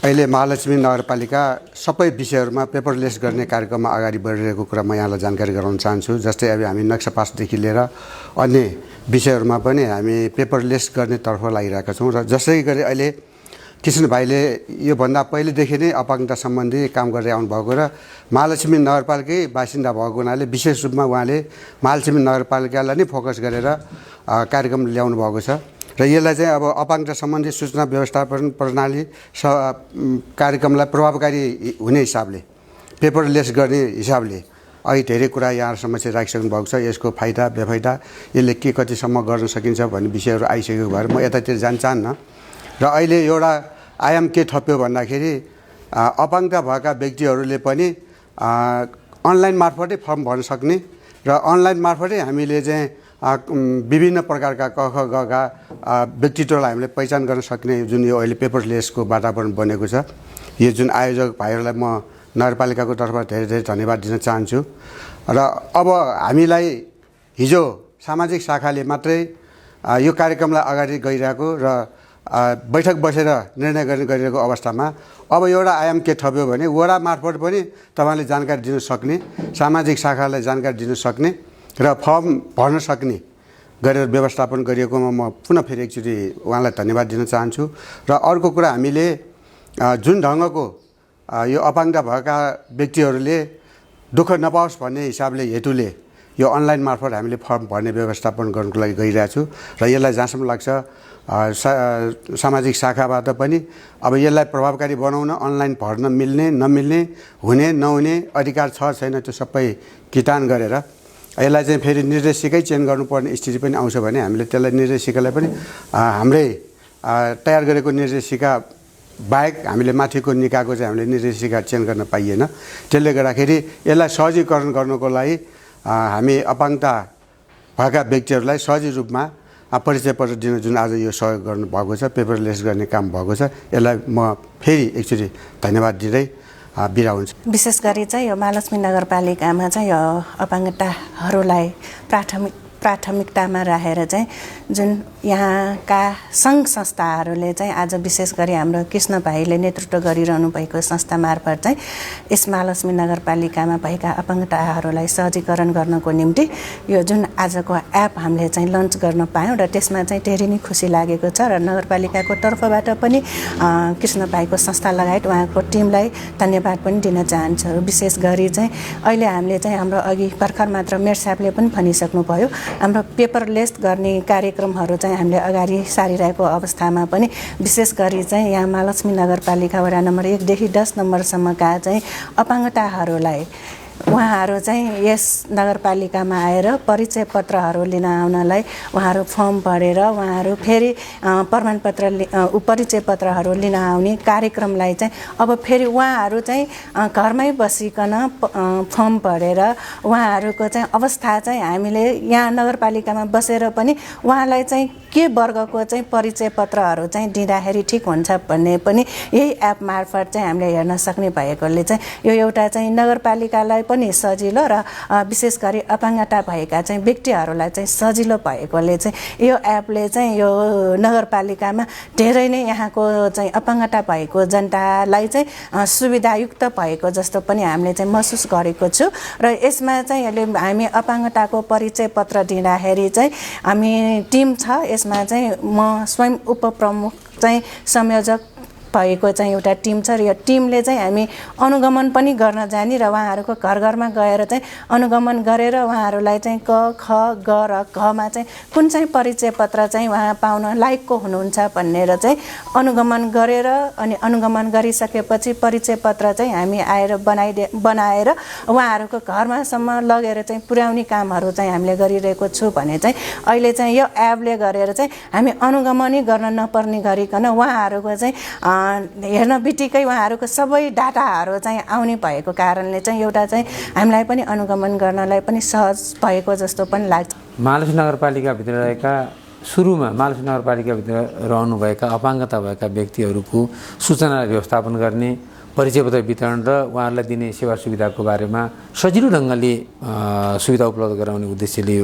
अहिले महालक्ष्मी नगरपालिका सबै विषयहरूमा पेपरलेस गर्ने कार्यक्रममा अगाडि बढिरहेको कुरा म यहाँलाई जानकारी गराउन चाहन्छु। जस्तै अब हामी नक्सा पासदेखि लिएर अन्य विषयहरूमा पनि हामी पेपरलेस गर्नेतर्फ लागिरहेका छौँ। र जसै गरी अहिले किशन भाइले योभन्दा पहिलेदेखि नै अपाङ्गता सम्बन्धी काम गर्दै आउनुभएको र महालक्ष्मी नगरपालिकै बासिन्दा भएको हुनाले विशेष रूपमा उहाँले महालक्ष्मी नगरपालिकालाई नै फोकस गरेर कार्यक्रम ल्याउनु भएको छ। र यसलाई चाहिँ अब अपाङ्गता सम्बन्धी सूचना व्यवस्थापन प्रणाली कार्यक्रमलाई प्रभावकारी हुने हिसाबले पेपरलेस गर्ने हिसाबले अहिले धेरै कुरा यहाँहरूसम्म चाहिँ राखिसक्नु भएको छ। यसको फाइदा बेफाइदा यसले के कतिसम्म गर्न सकिन्छ भन्ने विषयहरू आइसकेको भएर म यतातिर जान चाहन्न। र अहिले एउटा आयाम के थप्यो भन्दाखेरि अपाङ्गता भएका व्यक्तिहरूले पनि अनलाइन मार्फतै फर्म भर्न सक्ने र अनलाइन मार्फतै हामीले चाहिँ विभिन्न प्रकारका क ख ग घ व्यक्तित्वलाई हामीले पहिचान गर्न सक्ने जुन यो अहिले पेपरलेसको वातावरण बनेको छ, यो जुन आयोजक भाइहरूलाई म नगरपालिकाको तर्फबाट धेरै धेरै धन्यवाद दिन चाहन्छु। र अब हामीलाई हिजो सामाजिक शाखाले मात्रै यो कार्यक्रमलाई अगाडि गइरहेको र बैठक बसेर निर्णय गरिरहेको अवस्थामा अब एउटा आयाम के थप्यो भने वडा मार्फत पनि तपाईँले जानकारी दिन सक्ने, सामाजिक शाखालाई जानकारी दिन सक्ने र फर्म भर्न सक्ने गरेर व्यवस्थापन गरिएकोमा म पुनः फेरि एकचोटि उहाँलाई धन्यवाद दिन चाहन्छु। र अर्को कुरा हामीले जुन ढङ्गको यो अपाङ्गता भएका व्यक्तिहरूले दुःख नपाओस् भन्ने हिसाबले हेतुले यो अनलाइन मार्फत हामीले फर्म भर्ने व्यवस्थापन गर्नको लागि गइरहेको छु। र यसलाई जहाँसम्म लाग्छ सामाजिक शाखाबाट पनि अब यसलाई प्रभावकारी बनाउन अनलाइन भर्न मिल्ने नमिल्ने हुने नहुने अधिकार छ छैन त्यो सबै किटान गरेर यसलाई चाहिँ फेरि निर्देशिकै चेन्ज गर्नुपर्ने स्थिति पनि आउँछ भने हामीले त्यसलाई निर्देशिकालाई पनि हाम्रै तयार गरेको निर्देशिका बाहेक हामीले माथिको निकायको चाहिँ हामीले निर्देशिका चेन्ज गर्न पाइएन। त्यसले गर्दाखेरि यसलाई सहजीकरण गर्नको लागि हामी अपाङ्गता भएका व्यक्तिहरूलाई सहजी रूपमा परिचय पत्र दिन जुन आज यो सहयोग गर्नुभएको छ, पेपरलेस गर्ने काम भएको छ, यसलाई म फेरि एकचोटि धन्यवाद दिँदै बिदा हुन्छ। विशेष गरी चाहिँ यो महालक्ष्मी नगरपालिकामा चाहिँ यो अपाङ्गताहरूलाई प्राथमिकतामा राखेर चाहिँ जुन यहाँका सङ्घ संस्थाहरूले चाहिँ आज विशेष गरी हाम्रो कृष्ण भाइले नेतृत्व गरिरहनु भएको संस्था मार्फत चाहिँ यस महालक्ष्मी नगरपालिकामा भएका अपाङ्गताहरूलाई सहजीकरण गर्नको निम्ति यो जुन आजको एप हामीले चाहिँ लन्च गर्न पायौँ र त्यसमा चाहिँ धेरै नै खुसी लागेको छ। र नगरपालिकाको तर्फबाट पनि कृष्ण भाइको संस्था लगायत उहाँको टिमलाई धन्यवाद पनि दिन चाहन्छु। विशेष गरी चाहिँ अहिले हामीले चाहिँ हाम्रो अघि भर्खर मात्र मेयर साहबले पनि भनिसक्नुभयो, हाम्रो पेपरलेस गर्ने कार्यक्रमहरू चाहिँ हामीले अगाडि सारिरहेको अवस्थामा पनि विशेष गरी चाहिँ यहाँ महालक्ष्मी नगरपालिका वडा नम्बर 1 देखि 10 नम्बरसम्मका चाहिँ अपाङ्गताहरूलाई उहाँहरू चाहिँ यस नगरपालिकामा आएर परिचय पत्रहरू लिन आउनलाई उहाँहरू फर्म भरेर उहाँहरू फेरि प्रमाणपत्र परिचय पत्रहरू लिन आउने कार्यक्रमलाई चाहिँ अब फेरि उहाँहरू चाहिँ घरमै बसिकन फर्म भरेर उहाँहरूको चाहिँ अवस्था चाहिँ हामीले यहाँ नगरपालिकामा बसेर पनि उहाँलाई चाहिँ के वर्गको चाहिँ परिचय पत्रहरू चाहिँ दिँदाखेरि ठिक हुन्छ भन्ने पनि यही एप मार्फत चाहिँ हामीले हेर्न सक्ने भएकोले चाहिँ यो एउटा चाहिँ नगरपालिकालाई पनि सजिलो र विशेष गरी अपाङ्गता भएका चाहिँ व्यक्तिहरूलाई चाहिँ सजिलो भएकोले चाहिँ यो एपले चाहिँ यो नगरपालिकामा धेरै नै यहाँको चाहिँ अपाङ्गता भएको जनतालाई चाहिँ सुविधायुक्त भएको जस्तो पनि हामीले चाहिँ महसुस गरेको छु। र यसमा चाहिँ हामी अपाङ्गताको परिचय पत्र दिँदाखेरि चाहिँ हामी टिम छ, यसमा चाहिँ म स्वयं उपप्रमुख चाहिँ संयोजक भएको चाहिँ एउटा टिम छ र यो टिमले चाहिँ हामी अनुगमन पनि गर्न जाने र उहाँहरूको घर घरमा गएर चाहिँ अनुगमन गरेर उहाँहरूलाई चाहिँ क ख ग र घमा चाहिँ कुन चाहिँ परिचय पत्र चाहिँ उहाँ पाउन लायकको हुनुहुन्छ भनेर चाहिँ अनुगमन गरेर अनि अनुगमन गरिसकेपछि परिचय पत्र चाहिँ हामी आएर बनाएर उहाँहरूको घरमासम्म लगेर चाहिँ पुर्याउने कामहरू चाहिँ हामीले गरिरहेको छु भने चाहिँ अहिले चाहिँ यो एपले गरेर चाहिँ हामी अनुगमनै गर्न नपर्ने गरिकन उहाँहरूको चाहिँ हेर्न बित्तिकै उहाँहरूको सबै डाटाहरू चाहिँ आउने भएको कारणले चाहिँ एउटा चाहिँ हामीलाई पनि अनुगमन गर्नलाई पनि सहज भएको जस्तो पनि लाग्छ। महालक्ष्मी नगरपालिकाभित्र रहेका सुरुमा महालक्ष्मी नगरपालिकाभित्र रहनुभएका अपाङ्गता भएका व्यक्तिहरूको सूचना व्यवस्थापन गर्ने, परिचय पत्र वितरण र उहाँहरूलाई दिने सेवा सुविधाको बारेमा सजिलो ढङ्गले सुविधा उपलब्ध गराउने उद्देश्यले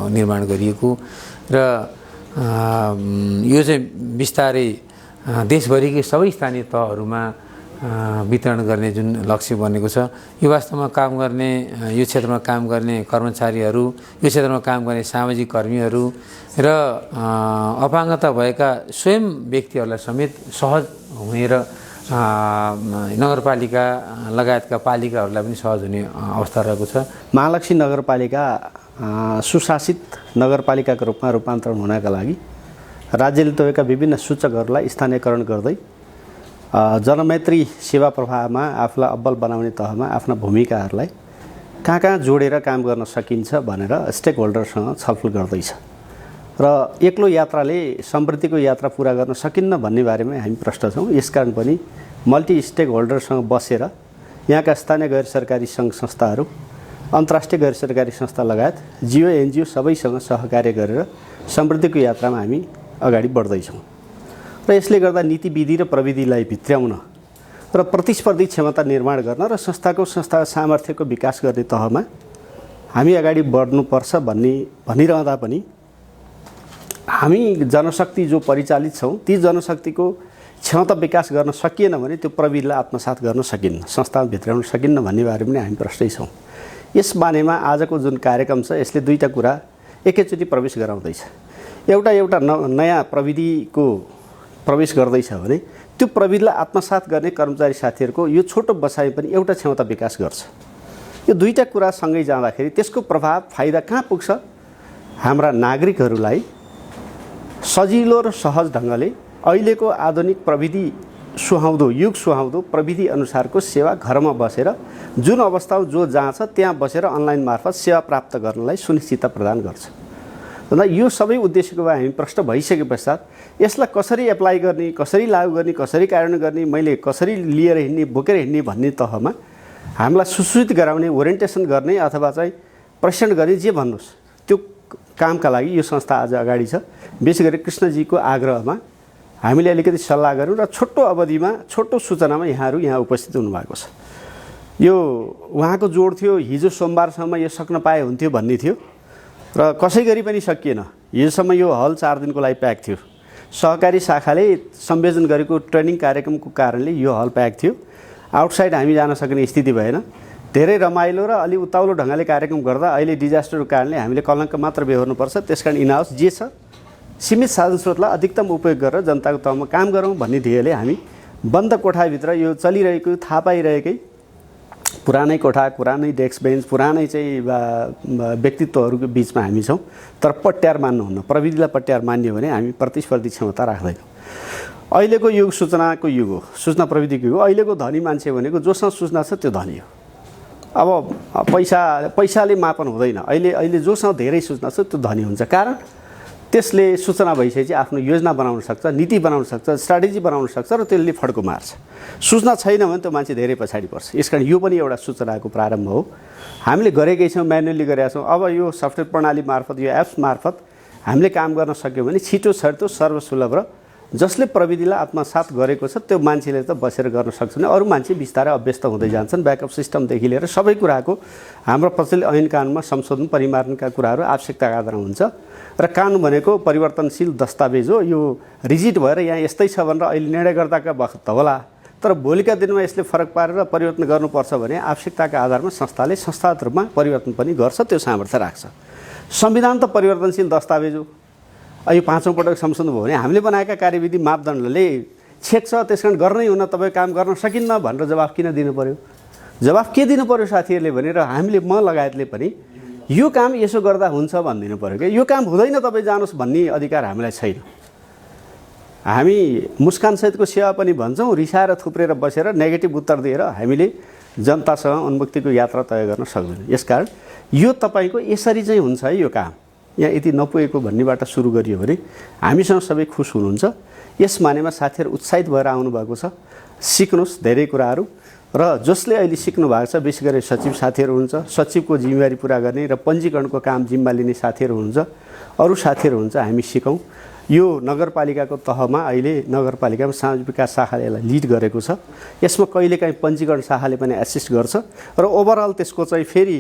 निर्माण गरिएको र यो चाहिँ बिस्तारै देशभरिकै सबै स्थानीय तहहरूमा वितरण गर्ने जुन लक्ष्य बनेको छ, यो वास्तवमा काम गर्ने, यो क्षेत्रमा काम गर्ने कर्मचारीहरू, यो क्षेत्रमा काम गर्ने सामाजिक कर्मीहरू र अपाङ्गता भएका स्वयं व्यक्तिहरूलाई समेत सहज हुने र नगरपालिका लगायतका पालिकाहरूलाई पनि सहज हुने अवस्था रहेको छ। महालक्ष्मी नगरपालिका सुशासित नगरपालिकाको रूपमा रूपान्तरण हुनका लागि राज्यले तोकेका विभिन्न सूचकहरूलाई स्थानीयकरण गर्दै जनमैत्री सेवा प्रवाहमा आफूलाई अब्बल बनाउने तहमा आफ्ना भूमिकाहरूलाई कहाँ जोडेर काम गर्न सकिन्छ भनेर स्टेक होल्डरसँग छलफल गर्दैछ र एक्लो यात्राले समृद्धिको यात्रा पुरा गर्न सकिन्न भन्ने बारेमा हामी प्रष्ट छौँ। यसकारण पनि मल्टी स्टेक होल्डरसँग बसेर यहाँका स्थानीय गैर सरकारी सङ्घ संस्थाहरू, अन्तर्राष्ट्रिय गैर सरकारी संस्था लगायत जिओ एनजिओ सबैसँग सहकार्य गरेर समृद्धिको यात्रामा हामी अगाडि बढ्दैछौँ र यसले गर्दा नीति विधि र प्रविधिलाई भित्र्याउन र प्रतिस्पर्धी क्षमता निर्माण गर्न र संस्था सामर्थ्यको विकास गर्ने तहमा हामी अगाडि बढ्नुपर्छ भनिरहँदा पनि हामी जनशक्ति जो परिचालित छौँ ती जनशक्तिको क्षमता विकास गर्न सकिएन भने त्यो प्रविधिलाई आत्मसात गर्न सकिन्न, संस्थामा भित्र्याउन सकिन्न भन्ने बारे पनि हामी प्रष्टै छौँ। यस बारेमा आजको जुन कार्यक्रम छ यसले दुईटा कुरा एकैचोटि प्रवेश गराउँदैछ। एउटा नयाँ प्रविधिको प्रवेश गर्दैछ भने त्यो प्रविधिलाई आत्मसात गर्ने कर्मचारी साथीहरूको यो छोटो बसाइ पनि एउटा क्षमता विकास गर्छ। यो दुईटा कुरा सँगै जाँदाखेरि त्यसको प्रभाव फाइदा कहाँ पुग्छ? हाम्रा नागरिकहरूलाई सजिलो र सहज ढङ्गले अहिलेको आधुनिक प्रविधि सुहाउँदो, युग सुहाउँदो प्रविधि अनुसारको सेवा घरमा बसेर जुन अवस्थामा जो जहाँ छ त्यहाँ बसेर अनलाइन मार्फत सेवा प्राप्त गर्नलाई सुनिश्चितता प्रदान गर्छ। र यो सबै उद्देश्यको भए हामी प्रष्ट भइसके पश्चात यसलाई कसरी एप्लाई गर्ने, कसरी लागू गर्ने, कसरी कार्यान्वयन गर्ने, मैले कसरी लिएर हिँड्ने, बोकेर हिँड्ने भन्ने तहमा हामीलाई सुसूचित गराउने, ओरिएन्टेसन गर्ने अथवा चाहिँ प्रशिक्षण गर्ने, जे भन्नुहोस् त्यो कामका लागि यो संस्था आज अगाडि छ। विशेष गरी कृष्णजीको आग्रहमा हामीले अलिकति सल्लाह गऱ्यौँ र छोटो अवधिमा, छोटो सूचनामा यहाँहरू यहाँ उपस्थित हुनुभएको छ। यो उहाँको जोड थियो, हिजो सोमबारसम्म यो सक्न पाए हुन्थ्यो भन्ने थियो र कसै गरी पनि सकिएन। हिजोसम्म यो हल 4 दिनको लागि प्याक थियो। सहकारी शाखाले संयोजन गरेको ट्रेनिङ कार्यक्रमको कारणले यो हल प्याक थियो। आउटसाइड हामी जान सक्ने स्थिति भएन। धेरै रमाइलो र अलि उताउलो ढङ्गले कार्यक्रम गर्दा अहिले डिजास्टरको कारणले हामीले कलङ्क मात्र बेहोर्नुपर्छ। त्यसकारण इनहाउस जे छ सीमित साधन स्रोतलाई अधिकतम उपयोग गरेर जनताको तहमा काम गरौँ भन्ने ध्येयले हामी बन्द कोठाभित्र यो चलिरहेको थाहा पाइरहेकै पुरानै कोठा, पुरानै डेस्क बेन्च, पुरानै चाहिँ व्यक्तित्वहरूको बिचमा हामी छौँ। तर पट्यार मान्नुहुन्न। प्रविधिलाई पट्यार मान्यो भने हामी प्रतिस्पर्धी क्षमता राख्दैनौँ। अहिलेको युग सूचनाको युग हो, सूचना प्रविधिको युग हो। अहिलेको धनी मान्छे भनेको जोसँग सूचना छ त्यो धनी हो। अब पैसाले मापन हुँदैन। अहिले जोसँग धेरै सूचना छ त्यो धनी हुन्छ। कारण त्यसले सूचना भइसकेपछि आफ्नो योजना बनाउन सक्छ, नीति बनाउन सक्छ, स्ट्राटेजी बनाउन सक्छ र त्यसले फड्को मार्छ। सूचना छैन भने त्यो मान्छे धेरै पछाडि पर्छ। यसकारण यो पनि एउटा सूचनाको प्रारम्भ हो। हामीले गरेकै छौँ, म्यानुअली गरेका छौँ। अब यो सफ्टवेयर प्रणाली मार्फत, यो एप्स मार्फत हामीले काम गर्न सक्यौँ भने छिटो छरितो सर्वसुलभ र जसले प्रविधिलाई आत्मसात गरेको छ त्यो मान्छेले त बसेर गर्न सक्छ भने अरू मान्छे बिस्तारै अभ्यस्त हुँदै जान्छन्। ब्याकअप सिस्टमदेखि लिएर सबै कुराको हाम्रो प्रचलित ऐन कानुनमा संशोधन परिमार्जनका कुराहरू आवश्यकताका आधारमा हुन्छ। र कानुन भनेको परिवर्तनशील दस्तावेज हो। यो रिजिड भएर यहाँ यस्तै छ भनेर अहिले निर्णय गर्दाका वखत त होला, तर भोलिका दिनमा यसले फरक पारेर परिवर्तन गर्नुपर्छ भने आवश्यकताका आधारमा संस्थाले संस्थागत रूपमा परिवर्तन पनि गर्छ, त्यो सामर्थ्य राख्छ। संविधान त परिवर्तनशील दस्तावेज हो। यो 5औं पटक संशोधन भयो भने हामीले बनाएका कार्यविधि मापदण्डले छेक्छ, त्यसकारण गर्नै हुन, तपाईँ काम गर्न सकिन्न भनेर जवाफ किन दिनु पर्यो? जवाफ के दिनु पर्यो साथीहरूले भनेर हामीले म लगायतले पनि यो काम यसो गर्दा हुन्छ भनिदिनु पर्यो कि यो काम हुँदैन तपाईँ जानुहोस् भन्ने अधिकार हामीलाई छैन। हामी मुस्कानसहितको सेवा पनि भन्छौँ, रिसाएर थुप्रेर बसेर नेगेटिभ उत्तर दिएर हामीले जनतासँग उन्मुक्तिको यात्रा तय गर्न सक्दैनौँ। यसकारण यो तपाईँको यसरी चाहिँ हुन्छ है, यो काम यहाँ यति नपुगेको भन्नेबाट सुरु गरियो भने हामीसँग सबै खुस हुनुहुन्छ। यस मानेमा साथीहरू उत्साहित भएर आउनुभएको छ। सिक्नुहोस् धेरै कुराहरू र जसले अहिले सिक्नु भएको छ विशेष गरी सचिव साथीहरू हुनुहुन्छ, सचिवको जिम्मेवारी पुरा गर्ने र पञ्जीकरणको काम जिम्मा लिने साथीहरू हुनुहुन्छ, अरू साथीहरू हुन्छ। हामी सिकौँ। यो नगरपालिकाको तहमा अहिले नगरपालिकामा सामाजिक विकास शाखाले यसलाई लिड गरेको छ। यसमा कहिलेकाहीँ पञ्जीकरण शाखाले पनि एसिस्ट गर्छ र ओभरअल त्यसको चाहिँ फेरि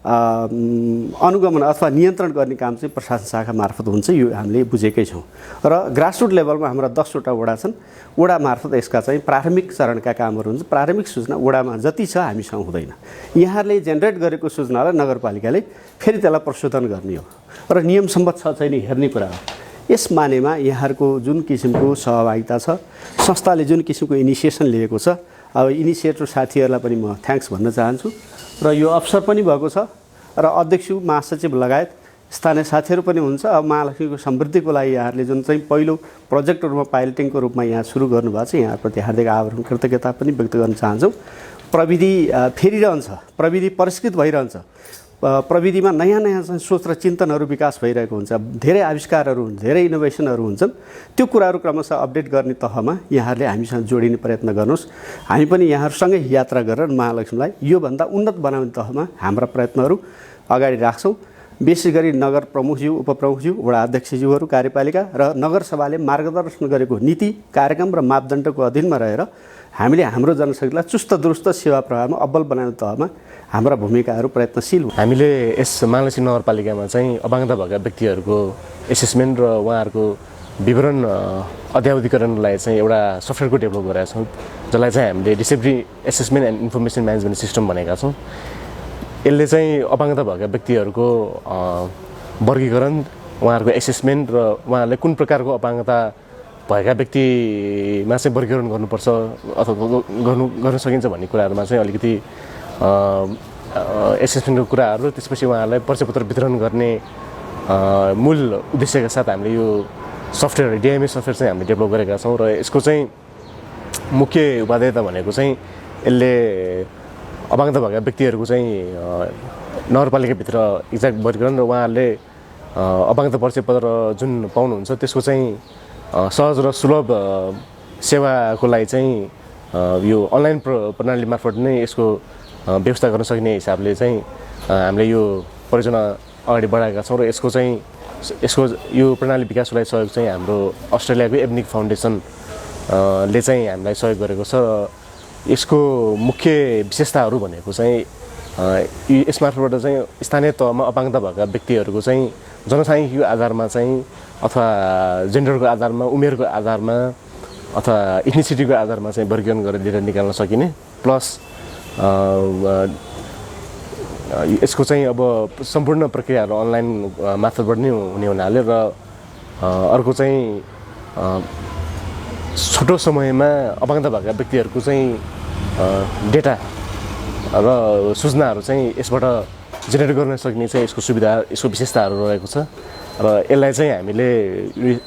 अनुगमन अथवा नियन्त्रण गर्ने काम चाहिँ प्रशासन शाखा मार्फत हुन्छ, यो हामीले बुझेकै छौँ। र ग्रासरुट लेभलमा हाम्रा 10वटा वडा छन्। वडा मार्फत यसका चाहिँ प्राथमिक चरणका कामहरू हुन्छ। प्राथमिक सूचना वडामा जति छ हामीसँग हुँदैन। यहाँहरूले जेनेरेट गरेको सूचनालाई नगरपालिकाले फेरि त्यसलाई प्रशोधन गर्ने हो र नियम सम्बद्ध छ छैन हेर्ने कुरा हो। यस मानेमा यहाँहरूको जुन किसिमको सहभागिता छ, संस्थाले जुन किसिमको इनिसिएसन लिएको छ, अब इनिसिएटर साथीहरूलाई पनि म थ्याङ्क्स भन्न चाहन्छु। र यो अवसर पनि भएको छ र अध्यक्ष महासचिव लगायत स्थानीय साथीहरू पनि हुन्छ। अब महालक्ष्मीको समृद्धिको लागि यहाँहरूले जुन चाहिँ पहिलो प्रोजेक्टको रूपमा पाइलटिङको रूपमा यहाँ सुरु गर्नुभएको छ, यहाँप्रति हार्दिक आभार कृतज्ञता पनि व्यक्त गर्न चाहन्छौँ। प्रविधि फेरिरहन्छ, प्रविधि परिष्कृत भइरहन्छ, प्रविधिमा नयाँ नयाँ चाहिँ सोच र चिन्तनहरू विकास भइरहेको हुन्छ, धेरै आविष्कारहरू हुन्छ, धेरै इनोभेसनहरू हुन्छन्। त्यो कुराहरू क्रमशः अपडेट गर्ने तहमा यहाँहरूले हामीसँग जोडिने प्रयत्न गर्नुहोस्। हामी पनि यहाँहरूसँगै यात्रा गरेर महालक्ष्मीलाई योभन्दा उन्नत बनाउने तहमा हाम्रा प्रयत्नहरू अगाडि राख्छौँ। विशेष गरी नगर प्रमुखज्यू, उपप्रमुखज्यू, वडा अध्यक्षज्यूहरू, कार्यपालिका र नगरसभाले मार्गदर्शन गरेको नीति, कार्यक्रम र मापदण्डको अधीनमा रहेर हामीले हाम्रो जनशक्तिलाई चुस्त दुरुस्त सेवा प्रवाहमा अब्बल बनाउने तहमा हाम्रा भूमिकाहरू प्रयत्नशील हुन्। हामीले यस महालक्ष्मी नगरपालिकामा चाहिँ अपाङ्गता भएका व्यक्तिहरूको एसेसमेन्ट र उहाँहरूको विवरण अद्यावधिकरणलाई चाहिँ एउटा सफ्टवेयरको डेभलप गरेका छौँ, जसलाई चाहिँ हामीले disability assessment and information management system भनेका छौँ। यसले चाहिँ अपाङ्गता भएका व्यक्तिहरूको वर्गीकरण, उहाँहरूको एसेसमेन्ट र उहाँहरूले कुन प्रकारको अपाङ्गता भएका व्यक्तिमा चाहिँ वर्गीकरण गर्नुपर्छ अथवा गर्न सकिन्छ भन्ने कुराहरूमा चाहिँ अलिकति एसेसमेन्टको कुराहरू, त्यसपछि उहाँहरूलाई परिचयपत्र वितरण गर्ने मूल उद्देश्यका साथ हामीले यो सफ्टवेयर डिएमए सफ्टवेयर चाहिँ हामीले डेभलप गरेका छौँ। र यसको चाहिँ मुख्य उपादेयता भनेको चाहिँ यसले अपाङ्गता भएका व्यक्तिहरूको चाहिँ नगरपालिकाभित्र एक्ज्याक्ट वर्गीकरण र उहाँहरूले अपाङ्गता परिचयपत्र जुन पाउनुहुन्छ त्यसको चाहिँ सहज र सुलभ सेवाको लागि चाहिँ यो अनलाइन प्रणाली मार्फत नै यसको व्यवस्था गर्न सक्ने हिसाबले चाहिँ हामीले यो परियोजना अगाडि बढाएका छौँ। र यसको यो प्रणाली विकासको लागि सहयोग चाहिँ हाम्रो अस्ट्रेलियाको एब्निक फाउन्डेसनले चाहिँ हामीलाई सहयोग गरेको छ। यसको मुख्य विशेषताहरू भनेको चाहिँ यसमार्फतबाट चाहिँ स्थानीय तहमा अपाङ्गता भएका व्यक्तिहरूको चाहिँ जनसाङ्ख्यिकीको आधारमा चाहिँ अथवा जेन्डरको आधारमा, उमेरको आधारमा अथवा इथनिसिटीको आधारमा चाहिँ वर्गीकरण गरेर निकाल्न सकिने, प्लस यसको चाहिँ अब सम्पूर्ण प्रक्रियाहरू अनलाइन मार्फतबाट नै हुने हुनाले र अर्को चाहिँ छोटो समयमा अपाङ्गता भएका व्यक्तिहरूको चाहिँ डेटा र सूचनाहरू चाहिँ यसबाट जेनेरेट गर्न सकिने चाहिँ यसको सुविधा, यसको विशेषताहरू रहेको छ। र यसलाई चाहिँ हामीले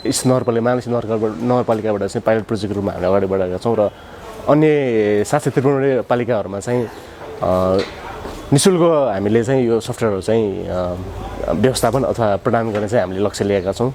यस महालक्ष्मी नगरपालिकाबाट चाहिँ पाइलट प्रोजेक्टको रूपमा हामीले अगाडि बढाएका छौँ र अन्य 753 पालिकाहरूमा चाहिँ निःशुल्क हामीले चाहिँ यो सफ्टवेयरहरू चाहिँ व्यवस्थापन अथवा प्रदान गर्ने चाहिँ हामीले लक्ष्य लिएका छौँ।